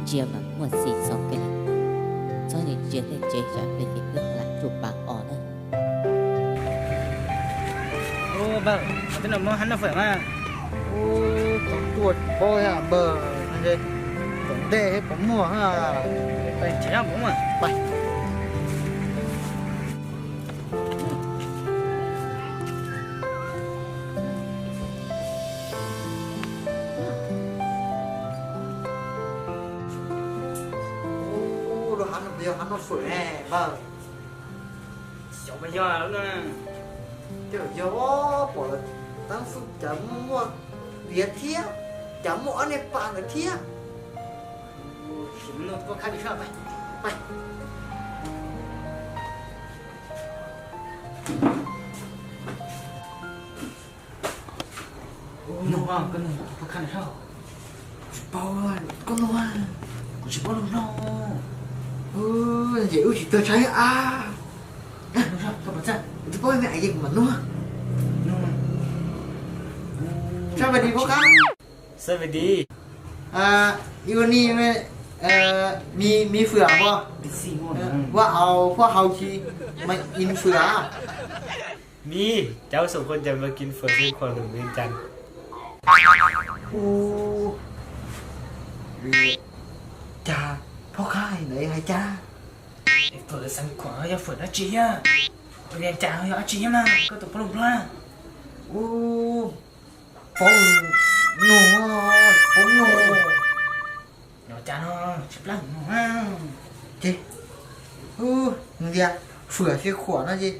Ntsia mas muaj txiv txog kiag li, txhob ntsia tej tsev tsam peb ces twb lam tsuj pas os na. Npawg, twb no muab hab noj fawm mas. Ub, tau tuaj tsis paub thiab npawg, tom ntej thiab puas muaj. Ub, lub hab no puas yog hab noj fawm ne npawg? Xyov puas yog lub no. Tej zaum yog, pom lawv tab xwb cas muaj tiav thiab, cas muaj ob niag pas ntawd thiab. Nug, koj nug, koj khaj nug. Tsis paub, koj nug, kuv tsis paub lus no. Ces wb tsis tau tshaib av. Tsis paub me ais ces kuv mam nug. Sab vaj di pab qab. Sab vaj di. Ib ua ni, mi, mi fwm as pog? Ua hauv, ua hauv tsis mas in fwm as. Mi, cháu xung quanh nhà mà kinh phở Diêm Khuà nổi lên chăng? U, cas phob qab ntawd hais cas? Phở Diêm Khuà yog phở dab tsi thiab? Phở Diêm Khuà yog dab tsi thiab na? Koj tus poj lub nplog. U, paub no, paub no. Nyob cas no tsis plab no. Ces nws tias phở Diêm Khuà no ces,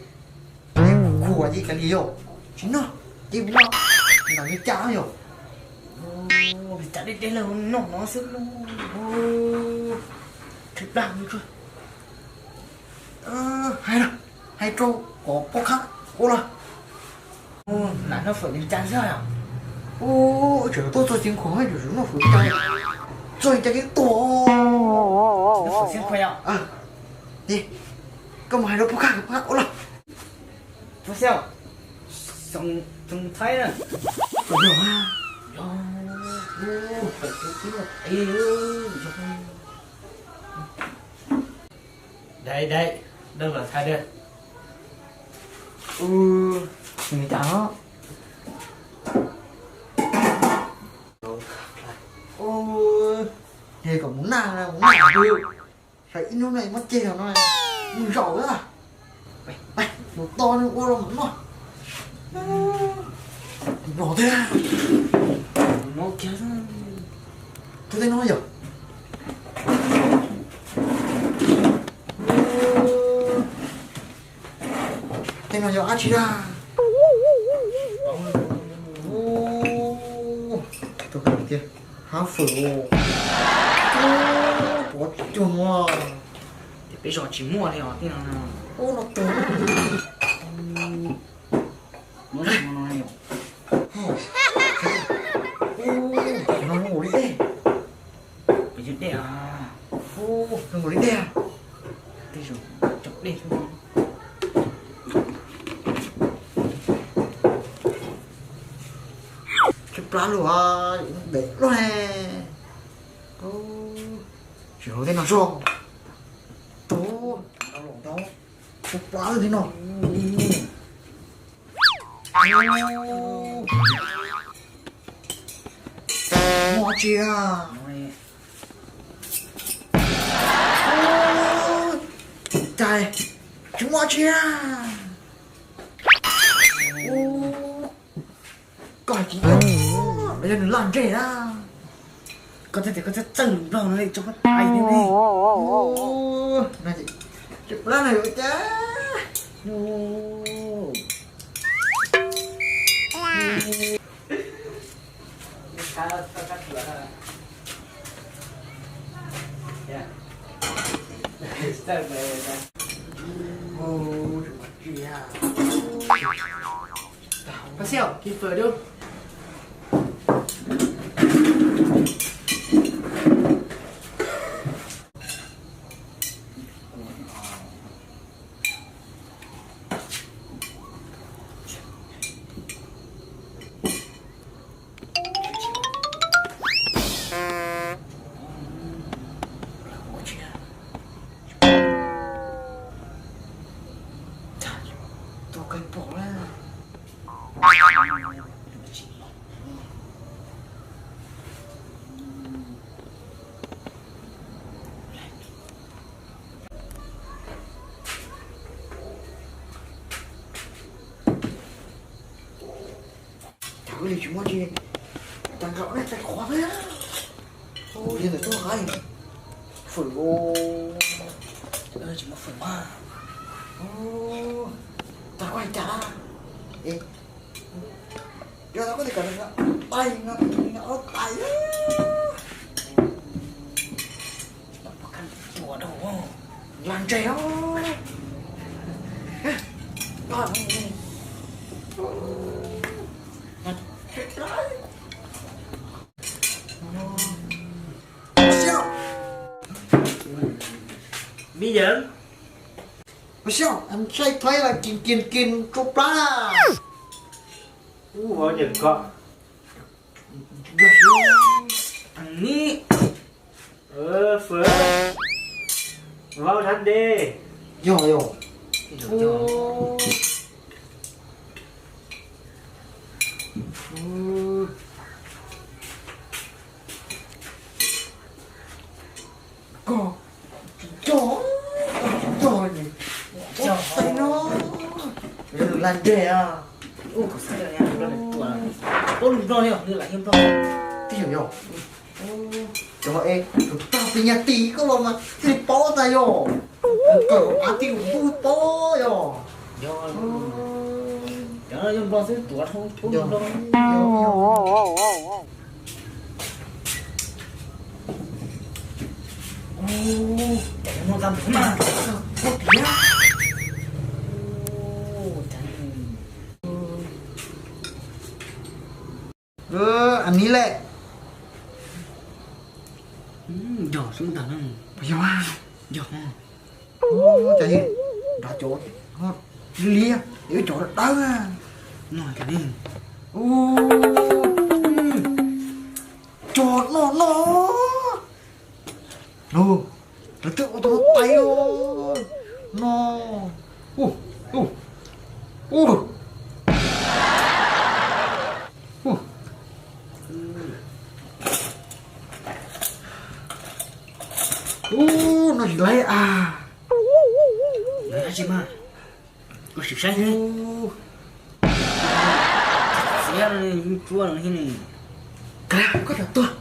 Khuà ces kav liam yom, tsis noj ces ua ntawm li cas yom. Li cas deb deb los noj no xwb. Tsis plab no. Hais los, hais rau kom phob qab ua los. Lam noj phở Diêm Khuà xwb yom. Ub, tseem tuaj txog Diêm Khuà, tseem noj phở Diêm Khuà, txog Diêm Khuà li tuag. Noj phở Diêm Khuà yom. Ces koj mus hais rau phob qab, phob qab ua los. Phob xeeb, xoo thaib na. Yog, yog. Đấy, đấy, đơn giản thay đơn. Ừ, người ta đó. Ôi, thế còn muốn nặng, muốn nặng chứ. Sai ib hnub no muab ceg no, mus zaum a. Mus to ua los mam noj. Los thiab. Tus tej no yog Tej no yog dab tsi na? Tus no tias hab fwm. Ub, pov cuag no. Ces peb zos tsis muaj li os tej no. Ub, no tus. Ub, no nkaus li dej. Peb yog dej a. Ub, no nkaus li dej. Tej zos cov dej xwb. Tshaib plab lawm, deb lawm. Tsis hauv tej no zog. Ub, tshaib plab lawm tej no. Muaj dab tsi a? Cas tsis muaj dab tsi a? Koj hais tsis yog, los yog nws laj ntseg na. Koj thiaj tias koj txawj txawj lus Nplog no li, tso koj hais li ne. Tshaib plab na yuav cas. Pab xi, kis fawm dub. Muaj tsis tas nkaus ne, tas qhuav thiab. Ua li ntawm tuaj qaib fwm, tsis muaj fwm mas. Tas kuv hais cas, yog tau koj tias kom nws tais no, nws ob tais. Tua rau lag ntseg os. Ua siab, ua siab, saib thaib las kis kis kis tsuas plab. Ub, ua cas ko, ni, fwm, vaub thab dej. Yog yog. Koj, koj, koj, tais no, lag ntseg a. Ub, kuv xav tias nplog, paub lus nplog li, nws lam yog nplog. Twb yog yog. Cov es tus tag pis nyas tim koj los mas thiaj li paub tas yog. Kawm av tim kuv ntuj paub yog. Yog, cov no yog nplog xwb, tuav dhau paub lus nplog. Ub, a mi lej. Yog xwb ntag. Yog, yog. Cas nrad cov liab, cov dawb. No cas li. Ub, cov no no. Lawv twb ua tau tais no. Ub, ub, ub. Ub, no tsis laib a. Lawv dab tsi mas, koj sim saib ne. Xiab tsuab no thiab ne. Koj tawm tuag.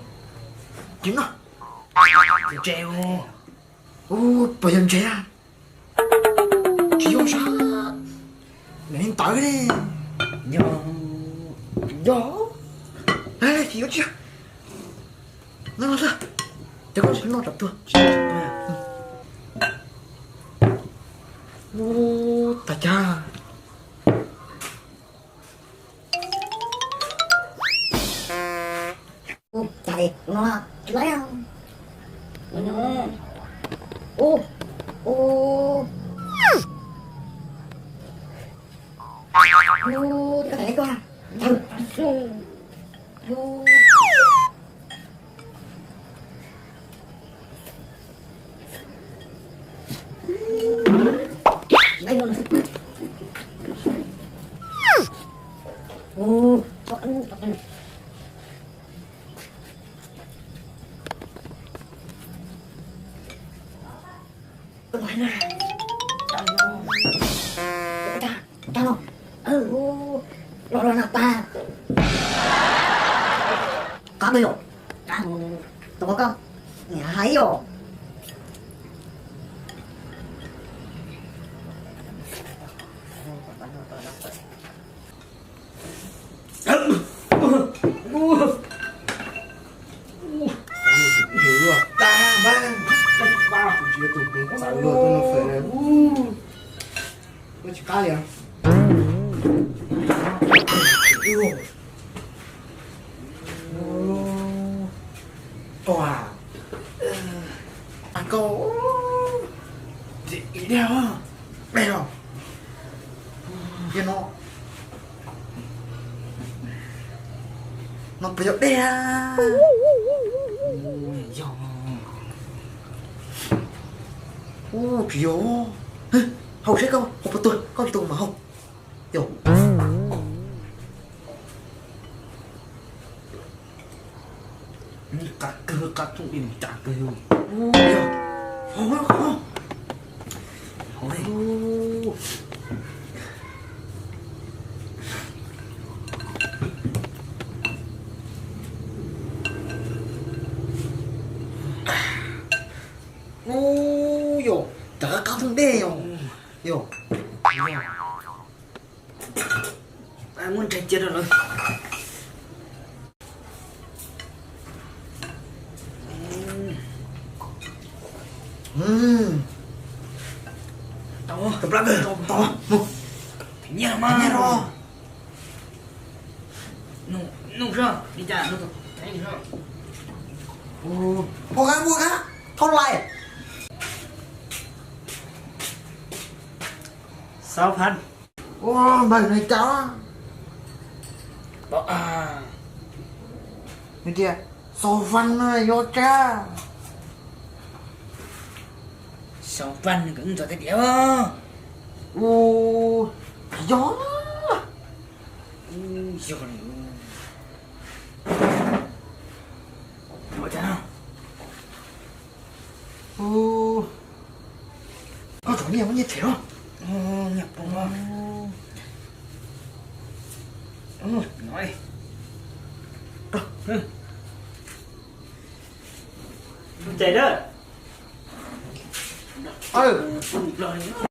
Tsis no. Ntses os. Ub, puas yog ntses a? Tsis yog sab. Nws ntawd ne. Yog, yog. Tsis yog, tsis yog. No no xwb. Ces koj tsis noj tsam tuag. Ub, tas cag. Ub, cas li no tsis laib. Ub, ub. Ub, koj tawm li koj. Ub. Los los no pab. Qab me yom, tus koj, niam hais yom. Tsis qab li. Koj, koj, dej os, dej os. Yog no, no puas yog dej a? Yog. Ub, tsis yog. Haus saib koj, haus puas tuag, koj tsis tuag mas haus. Yog. Qab kawg, qab thooj di mus cas kawg. Ub, yog. Haus, haus. Haus. Yog, rov qab qab thooj dej yog. Yog. Muab ntsaig cia rau lawv. Tau, tau, tau, mus. Nyiaj mas. Nyiaj no. Nug, nug seb li cas, nug, nug seb. Ua, ua kab, ua kab, thauj lais. Sáu phần. Ua, npawg nws cas. Nws tias, sáu phần no yog tsab. Sáu phần kom wb ntxuav tiag tiag. Ua, yog. Yog li. Ua cas no? Ua, koj tsom nyiaj muab nyiaj tshem los. Nyiaj poob. Tshem na.